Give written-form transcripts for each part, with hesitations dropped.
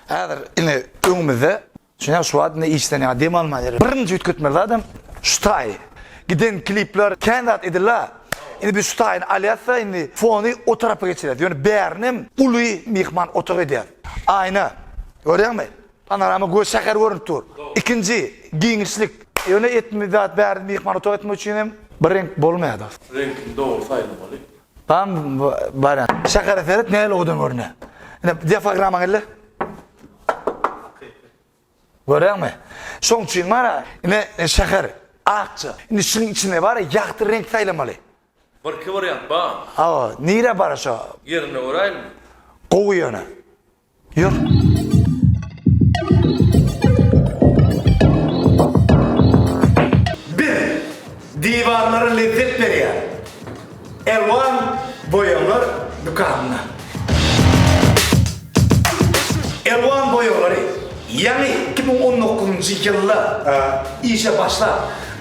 Häzir ine öňümizde Şuňa şu wagt indi işden ýa dem alman ýeri. Birinji üýtgetmeli zadam şu taýy. Giden klipler kän zat edildi. Indi biz şu taýyny alýas-da indi fony o tarapa geçirýäs. Ýöne bärinem uly myhman otag edýäs. Aýna. Görýäňmi? Panorama göz şäher görünip dur. Ikinji giňişlik. Ýöne etmi zat bärde myhman otag etmek üçin hem bir reňk bolmaýar dost. Reňkini dogry saýlamaly. Bam barýan. Şähere seret nähili owadan görünýär. Ine diafragmaň elle. Görýäňmi? Şoň üçin bar-a, ine şäher akja. Indi şuň içine bar-a ýagty reňk saýlamaly. Birki wariant bar. Hawa, nirä bar şo? Ýerinde göräýelimi? Gowy ýöne. Ýör. Biz diwarlara lezzet berýän Elwan boýaglar dükanynda. Elwan boýaglary ýaňy 2019-njy ýylda işe başlap,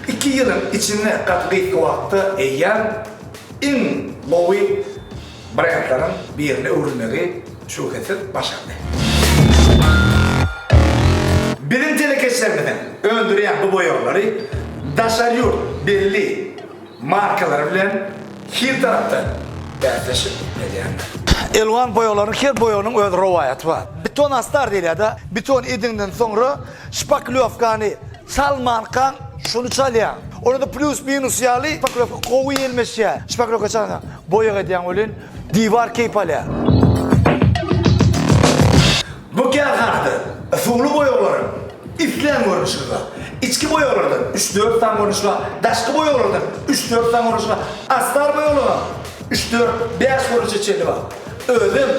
iki ýylyň içinde gaty gysga wagtda eýýäm iň gowy brendleriň birine öwrülmegi şübhesiz başardy. Biziň telekeçilerimiziň öndürýän bu boýaglary daşary ýurt belli markalary bilen hil tarapdan bäsleşip gelýärler. Elwan boýaglaryň her boýagynyň öz rowaýaty bar. Beton astar diýilýär-de, beton ediňden soňra şpaklýowkany çalmankaň şuny çalýaň. Onda-da plýus-minus ýaly şpaklýowka gowy ýelmeşýär. Şpaklýowka çalsaň, boýag edýäň welin, diwar keýp alýar. Bu kärhanada suwly boýaglaryň islän görnüşi bar. Içki boýaglardan üç-dört sany görnüşi bar, daşky boýaglardan üç-dört sany görnüşi bar, astar boýaglaryň üç-dört, bäş görnüşe çenli bar. Özem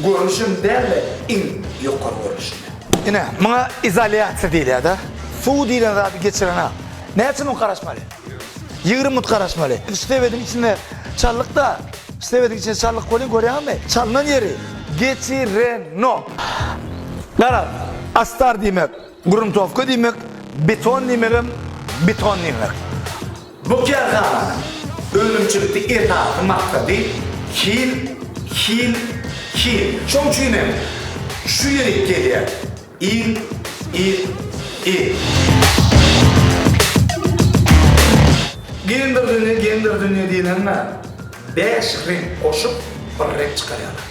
görnüşem däl-de, iň ýokary görnüşinde. Ine, muňa izolýasiýa diýilýär-de. Suw diýlen zady geçiren-ä. Näçe minut garaşmaly? 20 minut garaşmaly. Şu sebediň içinde çaldyk-da, şu sebediň içinde çaldyk welin görýäňizmi? Çalnan ýeri geçirenok. Garaz, astar diýmek, gruntowka diýmek, beton diýmegem beton diýmek. Bu kärhananyň önümçilikde esasy maksady hil, hil, hil. Şonuň üçin hem şu ýerik gelýär. Il, il, il. Geňdir dünýe, geňdir dünýe diýlende, bäş reňk goşup, bir reňk çykarýarlar.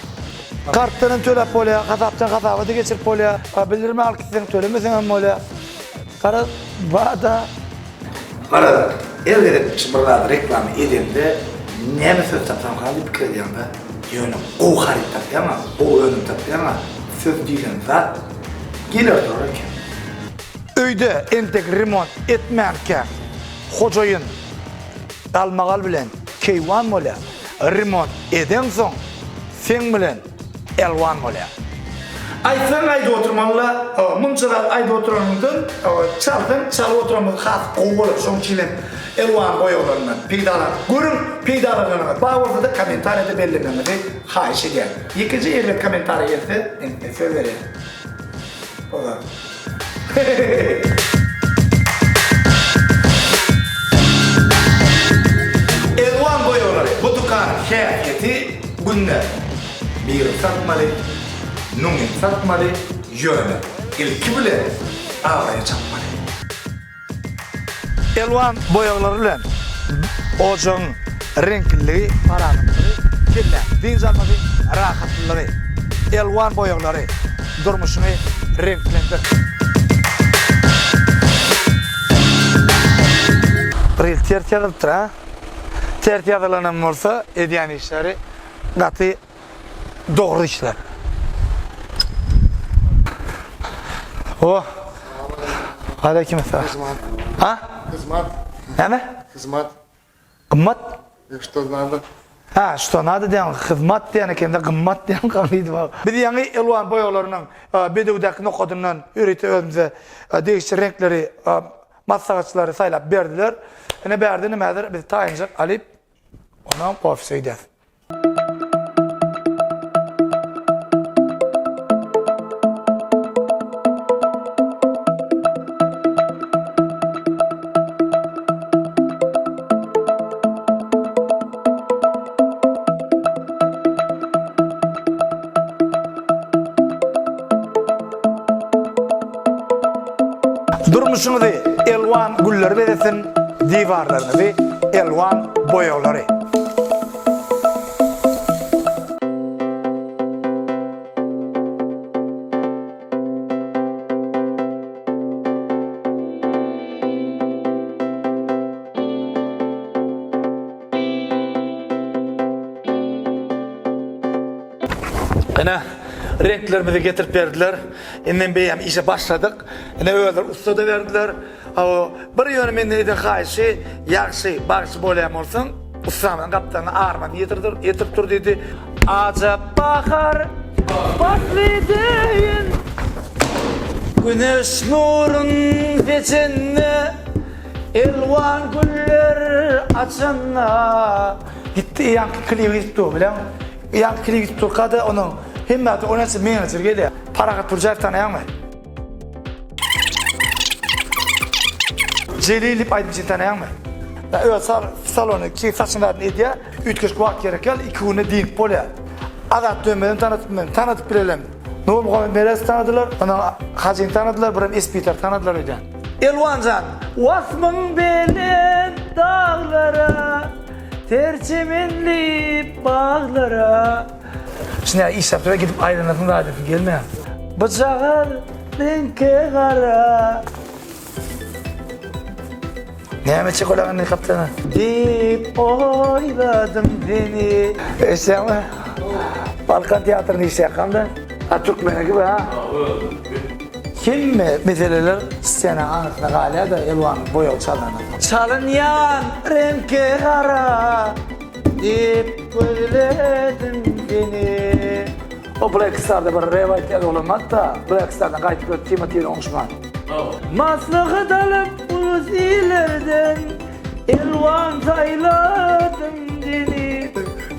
Kartdan hem töläp bolýar, hasapdan hasaba-da geçirip bolýar. Bildirme alyp gitseň, tölemeseň hem bolýar. Garaz, bar-da. Garaz, her gezek şu bir zady reklama edemde, näme söz tapsamkam diýip pikir edýän-de. Ýöne gowy haryt tapýaň-a, gowy önüm tapýaň-a, söz diýlen zat geler durar eken. Öýde entek remont etmänkäň hojaýyn galmagal bilen keýwan bolýar, remont edeňsoň seň bilen elwan bolýar. Aýtsaň aýdyp oturmalyda, munça zat aýdyp oturanyňdan çalsaň çalyp oturanymyz has gowy bolar, şonuň üçin hem elwan boýaglaryndan peýdalanyp görüň, peýdalananyňyz bar bolsada kommentariýada bellemegiňizi haýyş edýän. Ýekeje erbet kommentariýa gelse men size söz berýän. Bolar. Elwan boýaglary bu dükanyň häsiýeti günde birini satmaly, müňini satmaly, ýöne ilki bilen abraýa çapmaly. Elwan boýaglary bilen ojagyň reňkliligi, parahatlygy, kelläň dynç almasy, rahatlylygy. Elwan boýaglary durmuşyňy reňklendir. Bir hili ters ýazylypdyr a. Ters ýazylanam bolsa edýän işleri gaty Dogry işler. O. Aleyküm esselam. Hyzmat. Ha? Hyzmat. Näme? Hyzmat. Gymmat? Что надо? Ha, что надо diýen, hyzmat diýen ekende gymmat diýen galýdy bak. Biz ýaňy Elwan boýaglarynyň Bedewdäki nokadyndan ýörite özümize degişli reňkleri maslahatçylary saýlap berdiler. Ine bärde ine häzir biz taýynjak alyp onam ofise gidýäs. Durmuşyňyzy elwan gülleri bezesin, diwarlaryňyzy elwan boýaglary. Ine, reňklerimizi getirip berdiler. Indem beýem işe başladyk. Ine özleri ussa-da berdiler. Hawa, bir ýöne menden eden haýyşy, ýagşy, bagşy bolýan bolsaň, ussamyzyň gapdalyna arman ýetirdir, ýetirip dur diýdi. Ajap bahar pasly deýin, Güneş nurun seçende, Elwan güller açanda. Gitdi ýaňky klibi gidip dur, bileňmi? Ýaňky klibi gidip durka-da onuň hemme zady onäçe menejer gelýär. Parahat Pürjäýew tanaýaňmy? Jelil diýip aýdymçyny tanaýaňmy? Öz salony çig saçyň zadyny edýär. Üýtgeşik wagt gerek ýaly, iki günde dynyp bolýar. Azat Dönmezem tanadyp bilmedim. Tanadyp bilelem. Nurmuhammet Merezow tanadylar, ondan Hajyny tanadylar, birem Espitary tanadylar öýdýän. Elwanjan, wasmyň belent daglara, Ter çemenli baglara. Şuny işläp dur gidip aýlanasyň zat edesiň gelmeýär. Byjagaz reňke gara. Näme etjek bolýaň indi kapitana? Diýip oýladym seni. Eşidýäňmi? Balkan teatrynda işleýärkäm-de. A türkmene gibi ha. Hemme meseleler ssenanyň aňyrsynda galýar-da Elwanyň boýagy çalnandan soň. Çalynýan reňke gara diýip gözledim seni. O Black Starda bir rap aýtýan oglan bardy-da, Black Stardan gaýdyp gelip Timati bilen oňuşman. Maslahat alyp ulus illerden Elwan saýladym seni.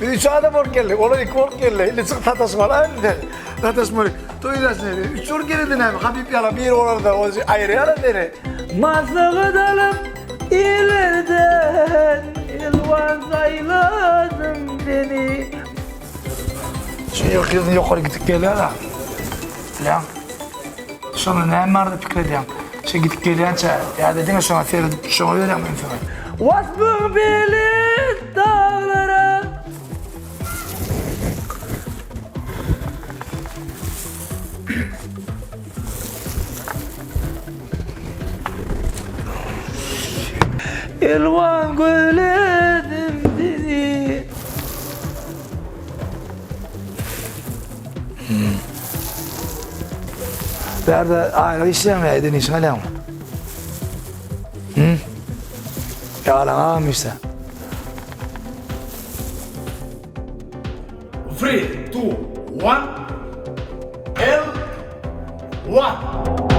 Biz üç adam bolup geldik, olar iki bolup geldi. Indi çykyp sataşmaly indi sen. Sataşmaly. Toý daşyna üç bolup gelende näme? Habib ýaly biri bolarda ol aýyrýar seni. Maslahat alyp illerden Elwan saýladym seni. Şu ýylky ýokary gidip gelýär-ä. Bilýäň. Şonda näme barada pikir edýäň? Şo gidip gelýänçä ýa-da diňe şoňa seredip şoňa berýäňmi ünsüňi? Waspyň belent daglara. Elwan gözledim seni. Bärde aýlyk işleýäňmi ýa eden işiňi alýaňmy? Hı? Ýalan agam işle. Three, two, one. L, one.